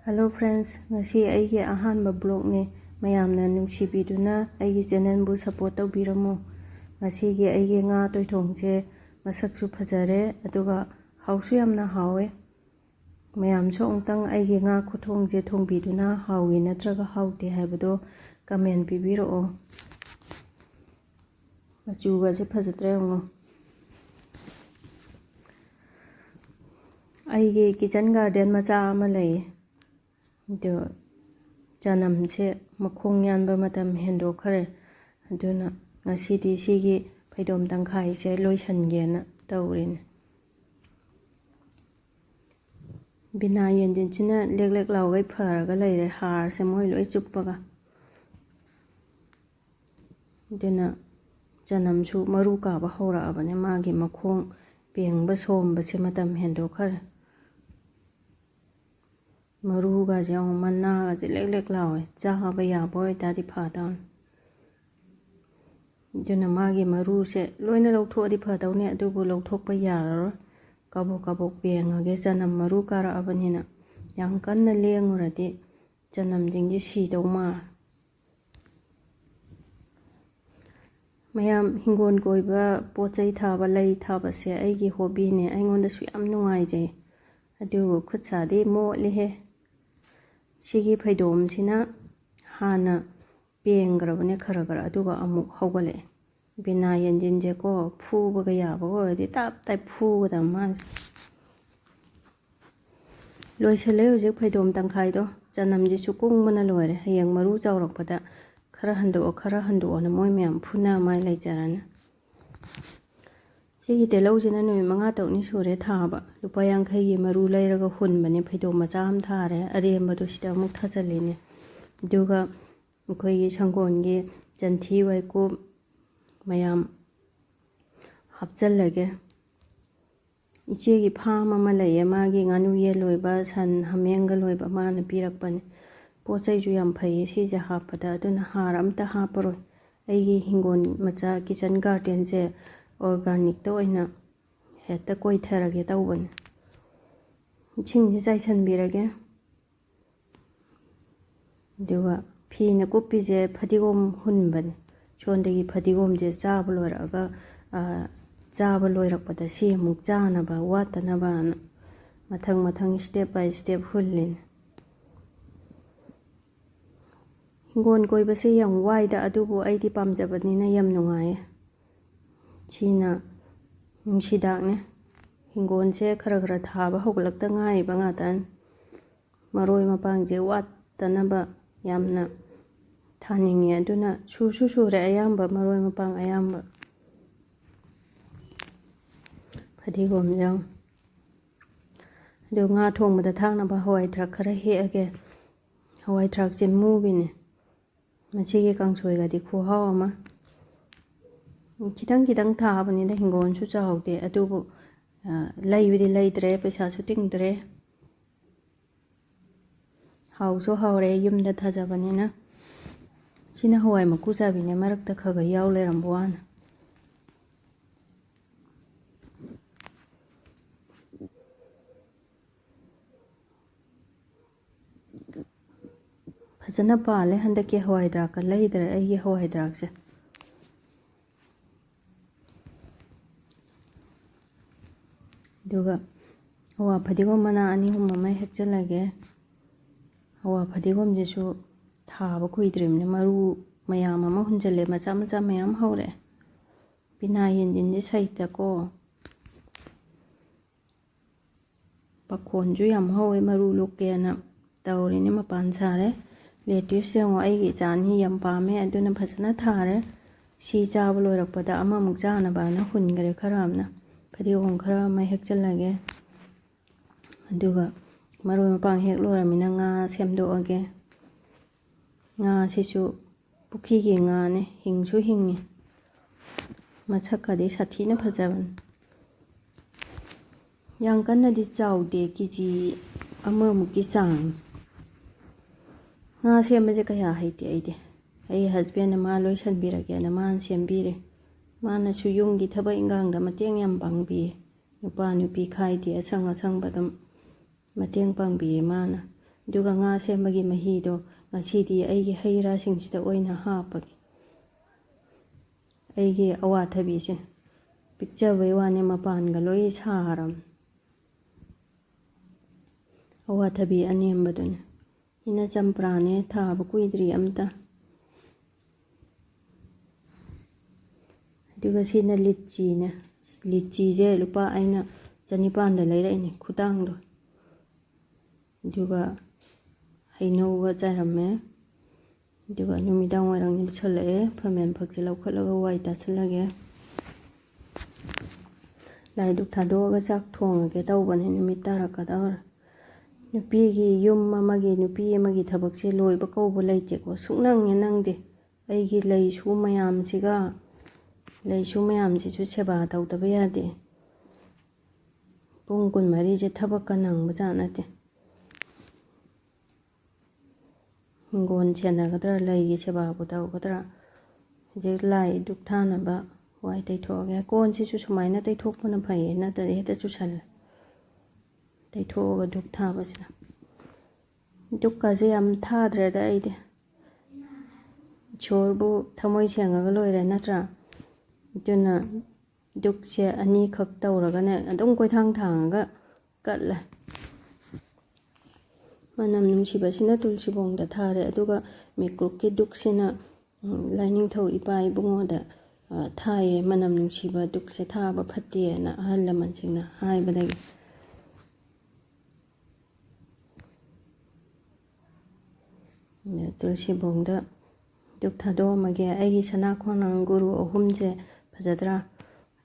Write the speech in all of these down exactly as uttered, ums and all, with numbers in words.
Hello friends, ꯉꯁꯤ ꯑꯩꯒꯤ ꯑꯍꯥꯟꯕ vlogꯅꯦ꯫ ꯃꯌꯥꯝꯅ ꯅꯨꯡꯁꯤꯕꯤꯗꯨꯅ ꯑꯩꯒꯤ channelꯕꯨ support ꯇꯧꯕꯤꯔꯝꯃꯨ꯫ ꯉꯁꯤꯒꯤ ꯑꯩꯒꯤ ꯉꯥ ꯇꯣꯏꯊꯣꯡꯁꯦ ꯃꯁꯛꯁꯨ ꯐꯖꯔꯦ, ꯑꯗꯨꯒ ꯍꯥꯎꯁꯨ ꯌꯥꯝꯅ ꯍꯥꯎꯋꯦ꯫ ꯃꯌꯥꯝꯁꯨ ꯑꯃꯨꯛꯇꯪ ꯑꯩꯒꯤ ꯉꯥ ꯈꯨꯊꯣꯡꯁꯦ ꯊꯣꯡꯕꯤꯗꯨꯅ ꯍꯥꯎꯋꯤ ꯅꯠꯇ꯭ꯔꯒ ꯍꯥꯎꯇꯦ ꯍꯥꯏꯕꯗꯣ comment ꯄꯤꯕꯤꯔꯛꯑꯣ꯫ ꯃꯆꯨꯒꯁꯦ ꯐꯖꯗ꯭ꯔꯥ ꯌꯦꯡꯉꯣ꯫ ꯑꯩꯒꯤ kitchen garden ꯃꯆꯥ ꯑꯃ ꯂꯩꯌꯦ꯫ ꯑꯗꯨ ꯆꯅꯝꯁꯦ ꯃꯈꯣꯡ ꯌꯥꯟꯕ ꯃꯇꯝ ꯍꯦꯟꯗꯣꯛꯈ꯭ꯔꯦ꯫ ꯑꯗꯨꯅ ꯉꯁꯤꯗꯤ ꯁꯤꯒꯤ ꯐꯩꯗꯣꯝ ꯇꯪꯈꯥꯏꯁꯦ ꯂꯣꯏꯁꯤꯟꯒꯦꯅ ꯇꯧꯔꯤꯅꯦ꯫ ꯕꯤꯅꯥ ꯌꯦꯟꯖꯤꯟꯁꯤꯅ ꯂꯦꯛ ꯂꯦꯛ ꯂꯥꯎꯒꯩ ꯐꯔꯒ ꯂꯩꯔꯦ, ꯍꯥꯔꯁꯦ ꯃꯣꯏ ꯂꯣꯏ ꯆꯨꯞꯄꯒ꯫ ꯑꯗꯨꯅ ꯆꯅꯝꯁꯨ ꯃꯔꯨ ꯀꯥꯕ ꯍꯧꯔꯛꯑꯕꯅꯦ, ꯃꯥꯒꯤ ꯃꯈꯣꯡ ꯄꯦꯡꯕ ꯁꯣꯝꯕꯁꯦ ꯃꯇꯝ ꯍꯦꯟꯗꯣꯛꯈ꯭ꯔꯦ꯫ ꯃꯔꯨꯒꯁꯦ ꯌꯦꯡꯉꯣ, ꯃꯅꯥꯒꯁꯦ ꯂꯦꯛ ꯂꯦꯛ ꯂꯥꯎꯋꯦ, ꯆꯥꯕ ꯌꯥꯕ ꯑꯣꯏꯇꯥꯔꯗꯤ ꯐꯗꯧꯅꯤ꯫ ꯑꯗꯨꯅ ꯃꯥꯒꯤ ꯃꯔꯨꯁꯦ ꯂꯣꯏꯅ ꯂꯧꯊꯣꯛꯑꯗꯤ ꯐꯗꯧꯅꯦ, ꯑꯗꯨꯕꯨ ꯂꯧꯊꯣꯛꯄ ꯌꯥꯔꯔꯣꯏ꯫ ꯀꯕꯣꯛ ꯀꯕꯣꯛ ꯄꯦꯡꯉꯒꯦ, ꯆꯅꯝ ꯃꯔꯨ ꯀꯥꯔꯛꯑꯕꯅꯤꯅ꯫ ꯌꯥꯝ ꯀꯟꯅ ꯂꯦꯡꯉꯨꯔꯗꯤ ꯆꯅꯝꯁꯤꯡꯁꯦ ꯁꯤꯗꯧ ꯃꯥꯜꯂꯦ꯫ ꯃꯌꯥꯝ ꯍꯤꯡꯒꯣꯜ ꯀꯣꯏꯕ, ꯄꯣꯠ ꯆꯩ ꯊꯥꯕ, ꯂꯩ ꯊꯥꯕꯁꯦ ꯑꯩꯒꯤ hobbyꯅꯦ, ꯑꯩꯉꯣꯟꯗꯁꯨ ꯌꯥꯝ ꯅꯨꯡꯉꯥꯏꯖꯩ꯫ ꯑꯗꯨꯕꯨ ꯈꯨꯠ ꯁꯥꯗꯤ ꯃꯣꯠꯂꯤꯍꯦ꯫ ꯁꯤꯒꯤ ꯐꯩꯗꯣꯝꯁꯤꯅ ꯍꯥꯟꯅ ꯄꯦꯡꯈ꯭ꯔꯕꯅꯦ ꯈꯔ ꯈꯔ, ꯑꯗꯨꯒ ꯑꯃꯨꯛ ꯍꯧꯒꯠꯂꯛꯑꯦ꯫ ꯕꯤꯅꯥ ꯌꯦꯟꯖꯤꯟꯁꯦꯀꯣ, ꯐꯨꯕꯒ ꯌꯥꯕꯒ ꯑꯣꯏꯔꯗꯤ ꯇꯞ ꯇꯥꯏ ꯐꯨꯒꯗꯕ ꯃꯥꯁꯦ꯫ ꯂꯣꯏꯁꯤꯜꯂꯦ ꯍꯧꯖꯤꯛ ꯐꯩꯗꯣꯝ ꯇꯪꯈꯥꯏꯗꯣ꯫ ꯆꯅꯝꯁꯤꯁꯨ ꯀꯨꯡꯕꯅ ꯂꯣꯏꯔꯦ꯫ ꯍꯌꯦꯡ ꯃꯔꯨ ꯆꯥꯎꯔꯛꯄꯗ ꯈꯔ ꯍꯟꯗꯣꯛꯑꯣ, ꯈꯔ ꯍꯟꯗꯣꯛꯑꯣꯅ ꯃꯣꯏ ꯃꯌꯥꯝ ꯐꯨꯅ ꯃꯥꯏ ꯂꯩꯖꯔꯅꯤ꯫ ꯁꯤꯒꯤ ꯇꯤꯜꯍꯧꯁꯤꯅ ꯅꯨꯃꯤꯠ ꯃꯉꯥ ꯇꯔꯨꯛꯅꯤ ꯁꯨꯔꯦ ꯊꯥꯕ꯫ ꯂꯨꯄꯥ ꯌꯥꯡꯈꯩꯒꯤ ꯃꯔꯨ ꯂꯩꯔꯒ ꯍꯨꯟꯕꯅꯦ꯫ ꯐꯩꯗꯣꯝ ꯃꯆꯥ ꯑꯃ ꯊꯥꯔꯦ, ꯑꯔꯦꯝꯕꯗꯣ ꯁꯤꯗ ꯑꯃꯨꯛ ꯊꯥꯖꯤꯜꯂꯤꯅꯦ꯫ ꯑꯗꯨꯒ ꯑꯩꯈꯣꯏꯒꯤ ꯁꯪꯒꯣꯜꯒꯤ ꯆꯟꯊꯤ ꯋꯥꯏꯀꯨꯞ ꯃꯌꯥꯝ ꯍꯥꯞꯆꯤꯜꯂꯒꯦ꯫ ꯏꯆꯦꯒꯤ farm ꯑꯃ ꯂꯩꯌꯦ, ꯃꯥꯒꯤ ꯉꯥꯅꯨ ꯌꯦꯟ ꯂꯣꯏꯕ, ꯁꯟ ꯍꯥꯃꯦꯡꯒ ꯂꯣꯏꯕ, ꯃꯥꯅ ꯄꯤꯔꯛꯄꯅꯦ꯫ ꯄꯣꯠ ꯆꯩꯁꯨ ꯌꯥꯝ ꯐꯩꯌꯦ ꯁꯤꯁꯦ ꯍꯥꯞꯄꯗ, ꯑꯗꯨꯅ ꯍꯥꯔ ꯑꯝꯇ ꯍꯥꯞꯄꯔꯣꯏ꯫ ꯑꯩꯒꯤ ꯍꯤꯡꯒꯣꯜ ꯃꯆꯥ, kitchen gardenꯁꯦ organicꯇ ꯑꯣꯏꯅ ꯍꯦꯛꯇ ꯀꯣꯏꯊꯔꯒꯦ ꯇꯧꯕꯅꯦ꯫ ꯏꯁꯤꯡꯁꯦ ꯆꯥꯏꯁꯤꯟꯕꯤꯔꯒꯦ꯫ ꯑꯗꯨꯒ ꯐꯤꯅ ꯀꯨꯞꯄꯤꯁꯦ ꯐꯗꯤꯒꯣꯝ ꯍꯨꯟꯕꯅꯦ꯫ ꯁꯣꯝꯗꯒꯤ ꯐꯗꯤꯒꯣꯝꯁꯦ ꯆꯥꯕ ꯂꯣꯏꯔꯛꯑꯒ, ꯑ, ꯆꯥꯕ ꯂꯣꯏꯔꯛꯄꯗ ꯁꯤ ꯑꯃꯨꯛ ꯆꯥꯅꯕ ꯋꯥꯠꯇꯅꯕꯅ ꯃꯊꯪ ꯃꯊꯪ step by step ꯍꯨꯜꯂꯤꯅꯦ꯫ ꯍꯤꯡꯒꯣꯜ ꯀꯣꯏꯕꯁꯦ ꯌꯥꯝ ꯋꯥꯏꯗ, ꯑꯗꯨꯕꯨ ꯑꯩꯗꯤ ꯄꯥꯝꯖꯕꯅꯤꯅ ꯌꯥꯝ ꯅꯨꯡꯉꯥꯏꯌꯦ꯫ ꯁꯤꯅ ꯅꯨꯡꯁꯤꯗꯥꯛꯅꯦ꯫ ꯍꯤꯡꯒꯣꯜꯁꯦ ꯈꯔ ꯈꯔ ꯊꯥꯕ ꯍꯧꯒꯠꯂꯛꯇ ꯉꯥꯏꯔꯤꯕ ꯉꯥꯛꯇꯅꯤ꯫ ꯃꯔꯣꯏ ꯃꯄꯥꯡꯁꯦ ꯋꯥꯠꯇꯅꯕ ꯌꯥꯝꯅ ꯊꯥꯅꯤꯡꯉꯦ, ꯑꯗꯨꯅ ꯁꯨꯁꯨ ꯁꯨꯔꯦ ꯑꯌꯥꯝꯕ, ꯃꯔꯣꯏ ꯃꯄꯥꯡ ꯑꯌꯥꯝꯕ꯫ ꯐꯗꯤꯒꯣꯝ ꯌꯥꯎ꯫ ꯑꯗꯨ ꯉꯥ ꯊꯣꯡꯕꯗ ꯊꯥꯛꯅꯕ ꯍꯋꯥꯏ ꯊ꯭ꯔꯥꯛ ꯈꯔ ꯍꯦꯛꯑꯒꯦ꯫ ꯍꯋꯥꯏ ꯊ꯭ꯔꯥꯛꯁꯦ ꯃꯨꯕꯤꯅꯦ꯫ ꯃꯁꯤꯒꯤ ꯀꯥꯡꯁꯣꯏꯒꯗꯤ ꯈꯨꯍꯥꯎ ꯑꯃ꯫ ꯈꯤꯇꯪ ꯈꯤꯇꯪ ꯊꯥꯕꯅꯤꯗ, ꯍꯤꯡꯒꯣꯜꯁꯨ ꯆꯥꯎꯗꯦ, ꯑꯗꯨꯕꯨ, ꯑ, ꯂꯩꯕꯗꯤ ꯂꯩꯗ꯭ꯔꯦ, ꯄꯩꯁꯥꯁꯨ ꯇꯤꯡꯗ꯭ꯔꯦ꯫ ꯍꯥꯎꯁꯨ ꯍꯥꯎꯔꯦ, ꯌꯨꯝꯗ ꯊꯥꯖꯕꯅꯤꯅ꯫ ꯁꯤꯅ ꯍꯋꯥꯏ ꯃꯀꯨ ꯆꯥꯕꯤꯅꯦ, ꯃꯔꯛꯇ ꯈꯔ ꯈꯔ ꯌꯥꯎ ꯂꯩꯔꯝꯕ ꯋꯥꯅꯤ꯫ ꯐꯖꯅ ꯄꯥꯜꯂꯦ ꯍꯟꯗꯛꯀꯤ ꯍꯋꯥꯏ ꯊ꯭ꯔꯥꯛꯀ, ꯂꯩꯗ꯭ꯔꯦ ꯑꯩꯒꯤ ꯍꯋꯥꯏ ꯊ꯭ꯔꯥꯛꯁꯦ꯫ ꯑꯗꯨꯒ ꯑꯋꯥ ꯐꯗꯤꯒꯣꯝ ꯃꯅꯥ ꯑꯅꯤ ꯑꯍꯨꯝ ꯑꯃ ꯍꯦꯛꯆꯜꯂꯒꯦ꯫ ꯑꯋꯥ ꯐꯗꯤꯒꯣꯝꯁꯤꯁꯨ ꯊꯥꯕ ꯀꯨꯏꯗ꯭ꯔꯤꯕꯅꯤ, ꯃꯔꯨ ꯃꯌꯥꯝ ꯑꯃ ꯍꯨꯟꯖꯜꯂꯦ, ꯃꯆꯥ ꯃꯆꯥ ꯃꯌꯥꯝ ꯍꯧꯔꯛꯑꯦ꯫ ꯄꯤꯅꯥ ꯌꯦꯟꯖꯤꯟꯁꯦ ꯁꯩꯇꯀꯣ꯫ ꯄꯥꯈꯣꯟꯁꯨ ꯌꯥꯝ ꯍꯧꯋꯦ, ꯃꯔꯨ ꯂꯣꯛꯀꯦꯅ ꯇꯧꯔꯤꯅꯦ, ꯃꯄꯥꯟ ꯁꯥꯔꯦ꯫ Lettuce ꯌꯦꯡꯉꯣ, ꯑꯩꯒꯤ ꯏꯆꯥ ꯑꯅꯤ ꯌꯥꯝ ꯄꯥꯝꯃꯦ, ꯑꯗꯨꯅ ꯐꯖꯅ ꯊꯥꯔꯦ꯫ ꯁꯤ ꯆꯥꯕ ꯂꯣꯏꯔꯛꯄꯗ ꯑꯃꯃꯨꯛ ꯆꯥꯅꯕꯅ ꯍꯨꯟꯈ꯭ꯔꯦ ꯈꯔ ꯑꯃꯅ꯫ ꯐꯗꯤꯒꯣꯝ ꯈꯔ ꯑꯃ ꯍꯦꯛꯆꯜꯂꯒꯦ꯫ ꯑꯗꯨꯒ ꯃꯔꯣꯏ ꯃꯄꯥꯡ ꯍꯦꯛ ꯂꯣꯏꯔꯃꯤꯅ ꯉꯥ ꯁꯦꯝꯗꯣꯛꯑꯒꯦ꯫ ꯉꯥꯁꯤꯁꯨ ꯄꯨꯈ꯭ꯔꯤꯒꯤ ꯉꯥꯅꯦ, ꯍꯤꯡꯁꯨ ꯍꯤꯡꯉꯤ꯫ ꯃꯁꯛꯀꯗꯤ ꯁꯥꯊꯤꯅ ꯐꯖꯕꯅꯤ꯫ ꯌꯥꯝ ꯀꯟꯅꯗꯤ ꯆꯥꯎꯗꯦ, ꯀꯦ ꯖꯤ ꯑꯃꯃꯨꯛꯀꯤ ꯆꯥꯡ꯫ ꯉꯥ ꯁꯦꯝꯕꯁꯦ ꯀꯌꯥ ꯍꯩꯇꯦ ꯑꯩꯗꯤ꯫ ꯑꯩ husbandꯅ ꯃꯥ ꯂꯣꯏ ꯁꯟꯕꯤꯔꯒꯦꯅ ꯃꯥꯅ ꯁꯦꯝꯕꯤꯔꯦ꯫ ꯃꯥꯅꯁꯨ ꯌꯨꯝꯒꯤ ꯊꯕꯛ ꯏꯟꯈꯥꯡꯗ ꯃꯇꯦꯡ ꯌꯥꯝ ꯄꯥꯡꯕꯤꯌꯦ꯫ ꯅꯨꯄꯥ ꯅꯨꯄꯤ ꯈꯥꯏꯗꯦ, ꯑꯁꯪ ꯑꯁꯪꯕ ꯑꯗꯨꯝ ꯃꯇꯦꯡ ꯄꯥꯡꯕꯤꯌꯦ ꯃꯥꯅ꯫ ꯑꯗꯨꯒ ꯉꯥ ꯁꯦꯝꯕꯒꯤ ꯃꯍꯤꯗꯣ ꯉꯁꯤꯗꯤ ꯑꯩꯒꯤ ꯍꯩ ꯔꯥꯁꯤꯡꯁꯤꯗ ꯑꯣꯏꯅ ꯍꯥꯞꯄꯒꯦ꯫ ꯑꯩꯒꯤ ꯑꯋꯥꯊꯕꯤꯁꯦ ꯄꯤꯛꯆꯕꯩ ꯋꯥꯅꯤ, ꯃꯄꯥꯟꯒ ꯂꯣꯏ ꯁꯥꯔꯝ꯫ ꯑꯋꯥꯊꯕꯤ ꯑꯅꯦꯝꯕꯗꯨꯅꯦ꯫ ꯁꯤꯅ ꯆꯝꯄ꯭ꯔꯥꯅꯦ, ꯊꯥꯕ ꯀꯨꯏꯗ꯭ꯔꯤ ꯑꯝꯇ꯫ ꯑꯗꯨꯒ ꯁꯤꯅ ꯂꯤꯆꯤꯅꯦ꯫ ꯑꯁ, ꯂꯤꯆꯤꯁꯦ ꯂꯨꯄꯥ, ꯑꯩꯅ ꯆꯅꯤꯄꯥꯟꯗ ꯂꯩꯔꯛꯏꯅꯦ, ꯈꯨꯇꯥꯡꯗꯣ꯫ ꯑꯗꯨꯒ ꯍꯩꯅꯧꯒ ꯆꯥꯏꯔꯝꯃꯦ꯫ ꯑꯗꯨꯒ ꯅꯨꯃꯤꯗꯥꯡ ꯋꯥꯏꯔꯝ ꯌꯧꯁꯜꯂꯛꯑꯦ꯫ ꯐꯝꯃꯦꯟ ꯐꯛꯁꯦ ꯂꯧꯈꯠꯂꯒ ꯋꯥꯏ ꯇꯥꯁꯜꯂꯒꯦ꯫ ꯂꯥꯏ ꯙꯨꯛ ꯊꯥꯗꯣꯛꯑꯒ ꯆꯥꯛ ꯊꯣꯡꯉꯒꯦ ꯇꯧꯕꯅꯦ, ꯅꯨꯃꯤꯠ ꯇꯥꯔꯛꯀꯗꯧꯔꯦ꯫ ꯅꯨꯄꯤꯒꯤ ꯌꯨꯝ ꯑꯃꯒꯤ, ꯅꯨꯄꯤ ꯑꯃꯒꯤ ꯊꯕꯛꯁꯦ ꯂꯣꯏꯕ ꯀꯧꯕ ꯂꯩꯇꯦꯀꯣ꯫ ꯁꯨꯛꯅꯪ ꯍꯦꯛ ꯅꯪꯗꯦ꯫ ꯑꯩꯒꯤ ꯂꯩꯁꯨ ꯃꯌꯥꯝꯁꯤꯒ, ꯂꯩꯁꯨ ꯃꯌꯥꯝꯁꯤꯁꯨ ꯁꯦꯕꯥ ꯇꯧꯗꯕ ꯌꯥꯗꯦ꯫ ꯄꯨꯡ ꯀꯨꯟꯃꯔꯤꯁꯦ ꯊꯕꯛꯀ ꯅꯪꯕꯖꯥꯠ ꯅꯠꯇꯦ꯫ ꯍꯤꯡꯒꯣꯜ ꯁꯦꯟꯅꯒꯗ꯭ꯔꯥ, ꯂꯩꯒꯤ ꯁꯦꯕꯥꯕꯨ ꯇꯧꯒꯗ꯭ꯔꯥ? ꯍꯧꯖꯤꯛ ꯂꯥꯏ ꯙꯨꯛ ꯊꯥꯅꯕ ꯋꯥꯏ ꯇꯩꯊꯣꯛꯑꯒꯦ꯫ ꯀꯣꯟꯁꯤꯁꯨ ꯁꯨꯃꯥꯏꯅ ꯇꯩꯊꯣꯛꯄꯅ ꯐꯩꯌꯦ, ꯅꯠꯇ꯭ꯔꯗꯤ ꯍꯦꯛꯇ ꯆꯨꯁꯜꯂꯦ꯫ ꯇꯩꯊꯣꯛꯑꯒ ꯙꯨꯛ ꯊꯥꯕꯁꯤꯅ꯫ ꯙꯨꯛꯀꯁꯦ ꯌꯥꯝ ꯊꯥꯗ꯭ꯔꯦꯗ ꯑꯩꯗꯤ꯫ ꯏꯁꯣꯔꯕꯨ ꯊꯃꯣꯏ ꯁꯦꯡꯉꯒ ꯂꯣꯏꯔꯦ, ꯅꯠꯇ꯭ꯔꯥ? ꯑꯗꯨꯅ ꯙꯨꯛꯁꯦ ꯑꯅꯤꯈꯛ ꯇꯧꯔꯒꯅꯦ, ꯑꯗꯨꯝ ꯀꯣꯏꯊꯥꯡ ꯊꯥꯡꯉꯒ ꯀꯠꯂꯦ꯫ ꯃꯅꯝ ꯅꯨꯡꯁꯤꯕꯁꯤꯅ ꯇꯨꯜꯁꯤꯕꯣꯡꯗ ꯊꯥꯔꯦ, ꯑꯗꯨꯒ ꯃꯤꯀꯨꯞꯀꯤ ꯙꯨꯛꯁꯤꯅ, ꯎꯝ, ꯂꯥꯏꯅꯤꯡꯊꯧ ꯏꯄꯥ ꯏꯕꯨꯡꯉꯣꯗ, ꯑ, ꯊꯥꯏꯌꯦ꯫ ꯃꯅꯝ ꯅꯨꯡꯁꯤꯕ ꯙꯨꯛꯁꯦ ꯊꯥꯕ ꯐꯠꯇꯦꯅ ꯑꯍꯜ ꯂꯃꯟꯁꯤꯡꯅ ꯍꯥꯏꯕꯗꯒꯤ꯫ ꯇꯨꯜꯁꯤꯕꯣꯡꯗ ꯙꯨꯛ ꯊꯥꯗꯣꯛꯑꯝꯃꯒꯦ꯫ ꯑꯩꯒꯤ ꯁꯅꯥ ꯈꯣꯡꯅꯥꯡ ꯒꯨꯔꯨ ꯑꯍꯨꯝꯁꯦ ꯐꯖꯗ꯭ꯔꯥ?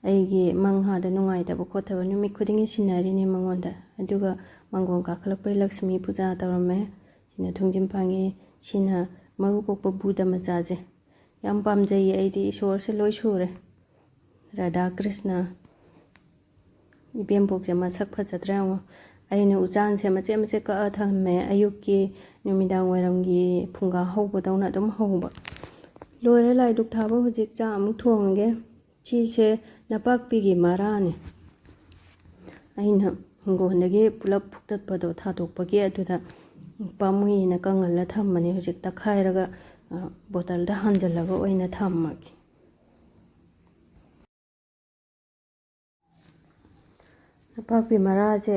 ꯑꯩꯒꯤ ꯃꯪꯍꯥꯗ ꯅꯨꯡꯉꯥꯏꯇꯕ ꯈꯣꯠꯇꯕ ꯅꯨꯃꯤꯠ ꯈꯨꯗꯤꯡꯒꯤ ꯁꯤꯟꯅꯔꯤꯅꯦ ꯃꯉꯣꯟꯗ꯫ ꯑꯗꯨꯒ ꯃꯥꯡꯒꯣꯜ ꯀꯥꯈꯠꯂꯛꯄꯩ ꯂꯛꯁꯃꯤ ꯄꯨꯖꯥ ꯇꯧꯔꯝꯃꯦ꯫ ꯁꯤꯅ ꯊꯣꯡꯖꯤꯟ ꯄꯥꯟꯒꯤ, ꯁꯤꯅ ꯃꯔꯨ ꯀꯣꯛꯄ ꯕꯨꯙ ꯃꯆꯥꯁꯦ꯫ ꯌꯥꯝ ꯄꯥꯝꯖꯩꯌꯦ ꯑꯩꯗꯤ, ꯏꯁꯣꯔꯁꯦ ꯂꯣꯏ ꯁꯨꯔꯦ꯫ ꯔꯥꯙꯥ ꯀ꯭ꯔꯤꯁꯅ꯫ ꯏꯕꯦꯝꯄꯣꯛꯁꯦ ꯃꯁꯛ ꯐꯖꯗ꯭ꯔꯥ ꯌꯦꯡꯉꯣ꯫ ꯑꯩꯅ ꯎꯆꯥꯟꯁꯦ ꯃꯆꯦꯠ ꯃꯆꯦꯠ ꯀꯛꯑ ꯊꯝꯃꯦ꯫ ꯑꯌꯨꯛꯀꯤ, ꯅꯨꯃꯤꯗꯥꯡ ꯋꯥꯏꯔꯝꯒꯤ ꯐꯨꯡꯒꯥ ꯍꯧꯕꯗꯧꯅ ꯑꯗꯨꯝ ꯍꯧꯕ꯫ ꯂꯣꯏꯔꯦ ꯂꯥꯏ ꯙꯨꯛ ꯊꯥꯕ꯫ ꯍꯧꯖꯤꯛ ꯆꯥꯛ ꯑꯃꯨꯛ ꯊꯣꯡꯉꯒꯦ꯫ ꯁꯤꯁꯦ ꯅꯄꯥꯛꯄꯤꯒꯤ ꯃꯔꯥꯅꯦ꯫ ꯑꯩꯅ ꯍꯤꯡꯒꯣꯜꯗꯒꯤ ꯄꯨꯂꯞ ꯐꯨꯛꯇꯠꯄꯗꯣ ꯊꯥꯗꯣꯛꯄꯒꯤ ꯑꯗꯨꯗ ꯄꯥꯝꯃꯨꯏꯅ ꯀꯪꯍꯜꯂ ꯊꯝꯕꯅꯦ꯫ ꯍꯧꯖꯤꯛ ꯇꯛꯈꯥꯏꯔꯒ, ꯑ, ꯕꯣꯇꯜꯗ ꯍꯥꯟꯖꯜꯂꯒ ꯑꯣꯏꯅ ꯊꯝꯃꯒꯦ꯫ ꯅꯄꯥꯛꯄꯤ ꯃꯔꯥꯁꯦ,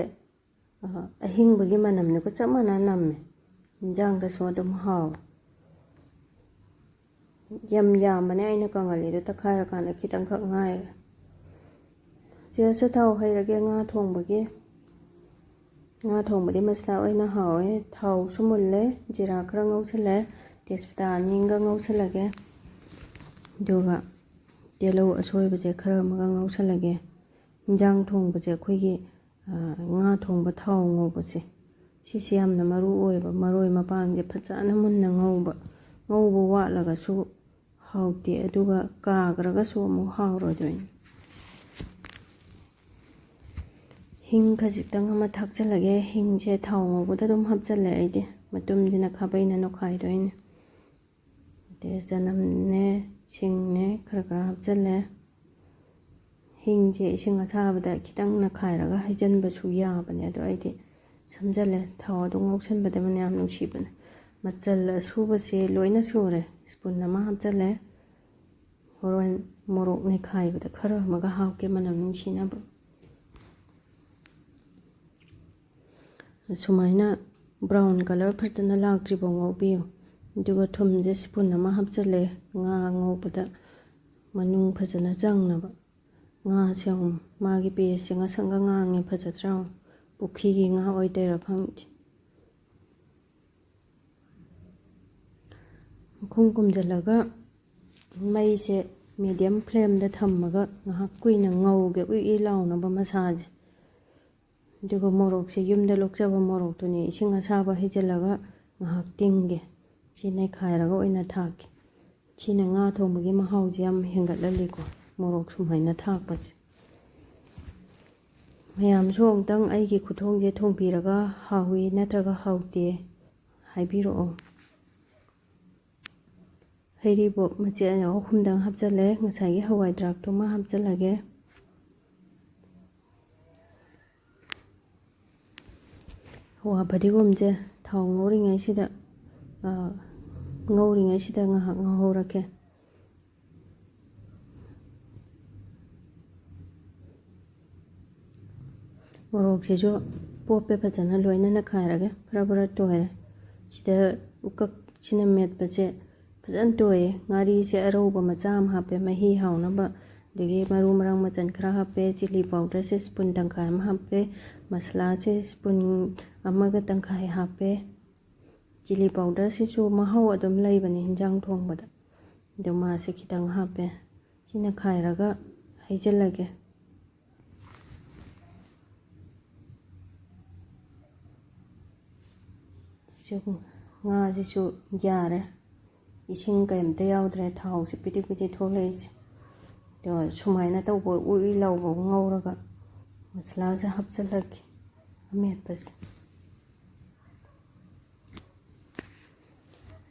ꯑ, ꯑꯍꯤꯡꯕꯒꯤ ꯃꯅꯝꯗꯨꯒ ꯆꯞ ꯃꯥꯟꯅ ꯅꯝꯃꯦ꯫ ꯏꯟꯖꯥꯡꯗꯁꯨ ꯑꯗꯨꯝ ꯍꯥꯎꯋꯦ꯫ ꯌꯥꯝ ꯌꯥꯝꯕꯅꯦ ꯑꯩꯅ ꯀꯪꯍꯜꯂꯤꯗꯣ, ꯇꯛꯈꯥꯏꯔꯀꯥꯟꯗ ꯈꯤꯇꯪꯈꯛ ꯉꯥꯏꯔꯦ꯫ ꯆꯦ, ꯑꯆꯥꯊꯥꯎ ꯍꯩꯔꯒꯦ ꯉꯥ ꯊꯣꯡꯕꯒꯤ꯫ ꯉꯥ ꯊꯣꯡꯕꯗꯤ ꯃꯁꯂꯥ ꯑꯣꯏꯅ ꯍꯥꯎꯋꯦ꯫ ꯊꯥꯎꯁꯨ ꯃꯨꯜꯂꯦ, ꯖꯤꯔꯥ ꯈꯔ ꯉꯧꯁꯜꯂꯦ, ꯇꯦꯖꯄꯇꯥ ꯑꯅꯤꯒ ꯉꯧꯁꯜꯂꯒꯦ꯫ ꯑꯗꯨꯒ ꯇꯤꯜꯍꯧ ꯑꯁꯣꯏꯕꯁꯦ ꯈꯔ ꯑꯃꯒ ꯉꯧꯁꯜꯂꯒꯦ꯫ ꯏꯟꯖꯥꯡ ꯊꯣꯡꯕꯁꯦ ꯑꯩꯈꯣꯏꯒꯤ, ꯑ, ꯉꯥ ꯊꯣꯡꯕ ꯊꯥꯎ ꯉꯧꯕꯁꯦ, ꯁꯤꯁꯦ ꯌꯥꯝꯅ ꯃꯔꯨ ꯑꯣꯏꯌꯦꯕ꯫ ꯃꯔꯣꯏ ꯃꯄꯥꯡꯁꯦ ꯐꯖꯅ ꯃꯨꯟꯅ ꯉꯧꯕ꯫ ꯉꯧꯕ ꯋꯥꯠꯂꯒꯁꯨ ꯍꯥꯎꯇꯦ, ꯑꯗꯨꯒ ꯀꯥꯈ꯭ꯔꯒꯁꯨ ꯑꯃꯨꯛ ꯍꯥꯎꯔꯣꯏꯗꯣꯏꯅꯤ꯫ ꯍꯤꯡ ꯈꯖꯤꯛꯇꯪ ꯑꯃ ꯊꯥꯛꯆꯜꯂꯒꯦ꯫ ꯍꯤꯡꯁꯦ ꯊꯥꯎ ꯉꯧꯕꯗ ꯑꯗꯨꯝ ꯍꯥꯞꯆꯜꯂꯦ ꯑꯩꯗꯤ, ꯃꯇꯨꯝꯁꯤꯅ ꯈꯥꯕꯩꯅ ꯅꯣꯠꯈꯥꯏꯗꯣꯏꯅꯦ꯫ ꯑꯗꯩ ꯆꯅꯝꯅꯦ, ꯁꯤꯡꯅꯦ ꯈꯔ ꯈꯔ ꯍꯥꯞꯆꯜꯂꯦ꯫ ꯍꯤꯡꯁꯦ ꯏꯁꯤꯡ ꯑꯁꯥꯕꯗ ꯈꯤꯇꯪ ꯅꯈꯥꯏꯔꯒ ꯍꯩꯖꯤꯟꯕꯁꯨ ꯌꯥꯕꯅꯦ, ꯑꯗꯣ ꯑꯩꯗꯤ ꯁꯝꯖꯜꯂꯦ꯫ ꯊꯥꯎ ꯑꯗꯨꯝ ꯉꯧꯁꯟꯕꯗ ꯃꯅꯝ ꯌꯥꯝ ꯅꯨꯡꯁꯤꯕꯅꯦ꯫ ꯃꯆꯜ ꯑꯁꯨꯕꯁꯦ ꯂꯣꯏꯅ ꯁꯨꯔꯦ꯫ ꯁ꯭ꯄꯨꯟ ꯑꯃ ꯍꯥꯞꯆꯜꯂꯦ꯫ ꯍꯣꯔꯦꯟ ꯃꯣꯔꯣꯛ ꯅꯩꯈꯥꯏꯕꯗ ꯈꯔ ꯑꯃꯒ ꯍꯥꯞꯀꯦ, ꯃꯅꯝ ꯅꯨꯡꯁꯤꯅꯕ꯫ ꯁꯨꯃꯥꯏꯅ brown colour ꯐꯖꯅ ꯂꯥꯛꯇ꯭ꯔꯤꯐꯥꯎ ꯉꯧꯕꯤꯌꯨ꯫ ꯑꯗꯨꯒ ꯊꯨꯝꯁꯦ ꯁ꯭ꯄꯨꯟ ꯑꯃ ꯍꯥꯞꯆꯜꯂꯦ, ꯉꯥ ꯉꯧꯕꯗ ꯃꯅꯨꯡ ꯐꯖꯅ ꯆꯪꯅꯕ꯫ ꯉꯥꯁꯦ ꯌꯦꯡꯉꯨ, ꯃꯥꯒꯤ paste ꯁꯦ ꯉꯁꯪꯒ ꯉꯥꯡꯉꯦ, ꯐꯖꯗ꯭ꯔꯥ ꯌꯦꯡꯉꯨ? ꯄꯨꯈ꯭ꯔꯤꯒꯤ ꯉꯥ ꯑꯣꯏꯗꯣꯏꯔꯥ ꯈꯪꯗꯦ꯫ ꯃꯈꯨꯝ ꯈꯨꯝꯖꯤꯜꯂꯒ ꯃꯩꯁꯦ medium flame ꯗ ꯊꯝꯃꯒ ꯉꯥꯏꯍꯥꯛ ꯀꯨꯏꯅ ꯉꯧꯒꯦ, ꯎꯏ ꯎꯏ ꯂꯥꯎꯅꯕ ꯃꯁꯥꯁꯦ꯫ ꯑꯗꯨꯒ ꯃꯣꯔꯣꯛꯁꯦ ꯌꯨꯝꯗ ꯂꯣꯛꯆꯕ ꯃꯣꯔꯣꯛꯇꯨꯅꯦ, ꯏꯁꯤꯡ ꯑꯁꯥꯕ ꯍꯩꯖꯤꯜꯂꯒ ꯉꯥꯏꯍꯥꯛ ꯇꯤꯡꯒꯦ꯫ ꯁꯤ ꯅꯩꯈꯥꯏꯔꯒ ꯑꯣꯏꯅ ꯊꯥꯛꯀꯦ꯫ ꯁꯤꯅ ꯉꯥ ꯊꯣꯡꯕꯒꯤ ꯃꯍꯥꯎꯁꯦ ꯌꯥꯝ ꯍꯦꯟꯒꯠꯍꯜꯂꯤꯀꯣ, ꯃꯣꯔꯣꯛ ꯁꯨꯃꯥꯏꯅ ꯊꯥꯛꯄꯁꯦ꯫ ꯃꯌꯥꯝꯁꯨ ꯑꯃꯨꯛꯇꯪ ꯑꯩꯒꯤ ꯈꯨꯊꯣꯡꯁꯦ ꯊꯣꯡꯕꯤꯔꯒ ꯍꯥꯎꯏ ꯅꯠꯇ꯭ꯔꯒ ꯍꯥꯎꯇꯦ ꯍꯥꯏꯕꯤꯔꯛꯑꯣ꯫ ꯍꯩꯔꯤꯕꯣꯞ ꯃꯆꯦꯠ ꯑꯍꯨꯝꯗꯪ ꯍꯥꯞꯆꯜꯂꯦ꯫ ꯉꯁꯥꯏꯒꯤ ꯍꯋꯥꯏ ꯗ꯭ꯔꯥꯛꯇꯨꯃ ꯍꯥꯞꯆꯜꯂꯒꯦ꯫ ꯍꯋꯥ ꯐꯗꯤꯒꯣꯝꯁꯦ ꯊꯥꯎ ꯉꯧꯔꯤꯉꯩꯁꯤꯗ, ꯑ, ꯉꯧꯔꯤꯉꯩꯁꯤꯗ ꯉꯥꯏꯍꯥꯛ ꯉꯧꯍꯧꯔꯒꯦ꯫ ꯃꯣꯔꯣꯛꯁꯤꯁꯨ ꯄꯣꯞꯄꯦ, ꯐꯖꯅ ꯂꯣꯏꯅ ꯅꯩꯈꯥꯏꯔꯒꯦ꯫ ꯐꯔ ꯐꯔ ꯇꯣꯏꯔꯦ꯫ ꯁꯤꯗ ꯎꯀꯛꯁꯤꯅ ꯃꯦꯠꯄꯁꯦ ꯐꯖꯅ ꯇꯣꯏꯌꯦ꯫ ꯉꯥꯔꯤꯁꯦ ꯑꯔꯧꯕ ꯃꯆꯥ ꯑꯃ ꯍꯥꯞꯄꯦ, ꯃꯍꯤ ꯍꯥꯎꯅꯕ꯫ ꯑꯗꯒꯤ ꯃꯔꯨ ꯃꯔꯥꯡ ꯃꯆꯜ ꯈꯔ ꯍꯥꯞꯄꯦ꯫ ꯆꯤꯂꯤ ꯄꯥꯎꯗꯔꯁꯦ ꯁ꯭ꯄꯨꯟ ꯇꯪꯈꯥꯏ ꯑꯃ ꯍꯥꯞꯄꯦ꯫ ꯃꯁꯂꯥꯁꯦ ꯁ꯭ꯄꯨꯟ ꯑꯃꯒ ꯇꯪꯈꯥꯏ ꯍꯥꯞꯄꯦ꯫ ꯆꯤꯂꯤ ꯄꯥꯎꯗꯔꯁꯤꯁꯨ ꯃꯍꯥꯎ ꯑꯗꯨꯝ ꯂꯩꯕꯅꯦ ꯍꯤꯟꯖꯥꯡ ꯊꯣꯡꯕꯗ꯫ ꯑꯗꯨ ꯃꯥꯁꯦ ꯈꯤꯇꯪ ꯍꯥꯞꯄꯦ꯫ ꯁꯤ ꯅꯩꯈꯥꯏꯔꯒ ꯍꯩꯖꯤꯜꯂꯒꯦ꯫ ꯁꯤꯁꯨ, ꯉꯥꯁꯤꯁꯨ ꯌꯥꯔꯦ꯫ ꯏꯁꯤꯡ ꯀꯩꯝꯇ ꯌꯥꯎꯗ꯭ꯔꯦ꯫ ꯊꯥꯎꯁꯦ ꯄꯤꯗꯤꯛ ꯄꯤꯗꯤꯛ ꯊꯣꯛꯂꯛꯏꯁꯦ꯫ ꯑꯗꯣ ꯁꯨꯃꯥꯏꯅ ꯇꯧꯕ ꯎꯏ ꯎꯏ ꯂꯥꯎꯕ ꯉꯧꯔꯒ ꯃꯁꯂꯥꯁꯦ ꯍꯥꯞꯆꯤꯜꯂꯒꯦ, ꯑꯃꯦꯠꯄꯁꯦ꯫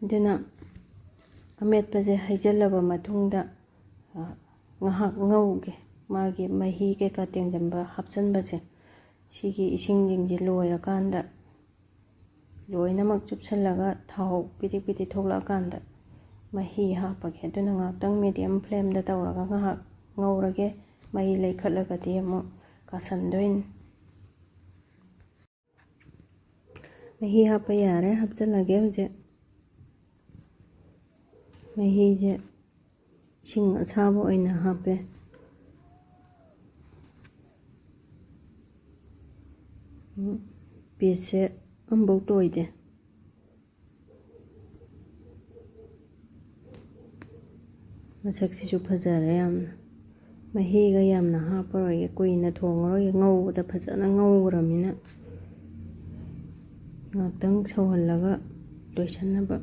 ꯑꯗꯨꯅ ꯑꯃꯦꯠꯄꯁꯦ ꯍꯩꯖꯤꯜꯂꯕ ꯃꯇꯨꯡꯗ, ꯑ, ꯉꯥꯏꯍꯥꯛ ꯉꯧꯒꯦ꯫ ꯃꯥꯒꯤ ꯃꯍꯤ ꯀꯩꯀꯥ ꯇꯦꯡꯁꯤꯟꯕ, ꯍꯥꯞꯆꯤꯟꯕꯁꯦ, ꯁꯤꯒꯤ ꯏꯁꯤꯡꯁꯤꯡꯁꯦ ꯂꯣꯏꯔꯀꯥꯟꯗ, ꯂꯣꯏꯅꯃꯛ ꯆꯨꯞꯁꯤꯜꯂꯒ ꯊꯥꯎ ꯄꯤꯗꯤꯛ ꯄꯤꯗꯤꯛ ꯊꯣꯛꯂꯛꯑꯀꯥꯟꯗ ꯃꯍꯤ ꯍꯥꯞꯄꯒꯦ꯫ ꯑꯗꯨꯅ ꯉꯥꯏꯍꯥꯛꯇꯪ medium flameꯗ ꯇꯧꯔꯒ ꯉꯥꯏꯍꯥꯛ ꯉꯧꯔꯒꯦ꯫ ꯃꯍꯤ ꯂꯩꯈꯠꯂꯒꯗꯤ ꯑꯃꯨꯛ ꯀꯥꯁꯟꯗꯣꯏꯅꯤ꯫ ꯃꯍꯤ ꯍꯥꯞꯄ ꯌꯥꯔꯦ, ꯍꯥꯞꯆꯤꯜꯂꯒꯦ ꯍꯧꯖꯤꯛ꯫ ꯃꯍꯤꯁꯦ ꯏꯁꯤꯡ ꯑꯁꯥꯕ ꯑꯣꯏꯅ ꯍꯥꯞꯄꯦ꯫ ꯎꯝ, pieceꯁꯦ ꯑꯃꯐꯥꯎ ꯇꯣꯏꯗꯦ꯫ ꯃꯁꯛꯁꯤꯁꯨ ꯐꯖꯔꯦ ꯌꯥꯝꯅ꯫ ꯃꯍꯤꯒ ꯌꯥꯝꯅ ꯍꯥꯞꯄꯔꯣꯏꯒꯦ, ꯀꯨꯏꯅ ꯊꯣꯡꯉꯔꯣꯏꯒꯦ, ꯉꯧꯕꯗ ꯐꯖꯅ ꯉꯧꯈ꯭ꯔꯃꯤꯅ꯫ ꯉꯥꯛꯇꯪ ꯁꯧꯍꯜꯂꯒ ꯂꯣꯏꯁꯟꯅꯕ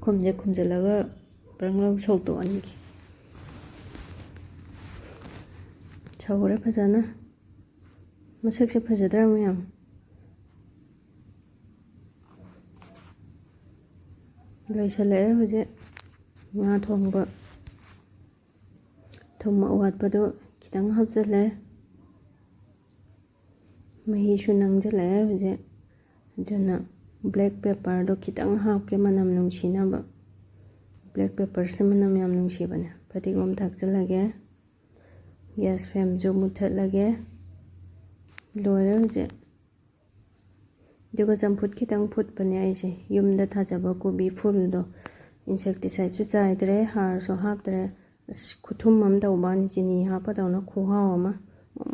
ꯈꯨꯝꯁꯦ ꯈꯨꯝꯖꯤꯜꯂꯒ ꯕ꯭ꯔꯪ ꯂꯥꯎ ꯁꯧꯗꯣꯛꯍꯟꯒꯦ꯫ ꯁꯧꯔꯦ ꯐꯖꯅ꯫ ꯃꯁꯛꯁꯦ ꯐꯖꯗ꯭ꯔꯥ ꯃꯌꯥꯝ? ꯂꯣꯏꯁꯤꯜꯂꯛꯑꯦ ꯍꯧꯖꯤꯛ ꯉꯥ ꯊꯣꯡꯕ꯫ ꯊꯨꯝ ꯑꯋꯥꯠꯄꯗꯣ ꯈꯤꯇꯪ ꯍꯥꯞꯆꯤꯜꯂꯦ꯫ ꯃꯍꯤꯁꯨ ꯅꯪꯁꯤꯜꯂꯛꯑꯦ ꯍꯧꯖꯤꯛ꯫ ꯑꯗꯨꯅ black pepperꯗꯣ ꯈꯤꯇꯪ ꯍꯥꯞꯀꯦ, ꯃꯅꯝ ꯅꯨꯡꯁꯤꯅꯕ꯫ Black pepperꯁꯦ ꯃꯅꯝ ꯌꯥꯝ ꯅꯨꯡꯁꯤꯕꯅꯦ꯫ ꯐꯗꯤꯒꯣꯝ ꯊꯥꯛꯆꯤꯜꯂꯒꯦ꯫ Gas flameꯁꯨ ꯃꯨꯠꯊꯠꯂꯒꯦ꯫ ꯂꯣꯏꯔꯦ ꯍꯧꯖꯤꯛ꯫ ꯑꯗꯨꯒ ꯆꯝꯐꯨꯠ ꯈꯤꯇꯪ ꯐꯨꯠꯄꯅꯦ ꯑꯩꯁꯦ꯫ ꯌꯨꯝꯗ ꯊꯥꯖꯕ ꯀꯣꯕꯤ ꯐꯨꯜꯗꯣ, insecticideꯁꯨ ꯆꯥꯏꯗ꯭ꯔꯦ, ꯍꯥꯔꯁꯨ ꯍꯥꯞꯇ꯭ꯔꯦ꯫ ꯑꯁ, ꯈꯨꯊꯨꯝ ꯑꯃ ꯇꯧꯕꯅꯤ, ꯆꯤꯅꯤ ꯍꯥꯞꯄꯗꯧꯅ ꯈꯨꯍꯥꯎ ꯑꯃ,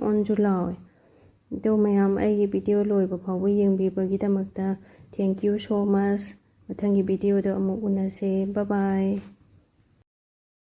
ꯃꯣꯟꯁꯨ ꯂꯥꯎꯋꯦ꯫ ꯑꯗꯣ ꯃꯌꯥꯝ ꯑꯩꯒꯤ video ꯂꯣꯏꯕ ꯐꯥꯎꯕ ꯌꯦꯡꯕꯤꯕꯒꯤꯗꯃꯛꯇ thank you so much꯫ ꯃꯊꯪꯒꯤ videoꯗ ꯑꯃꯨꯛ ꯎꯅꯁꯦ꯫ Bye bye꯫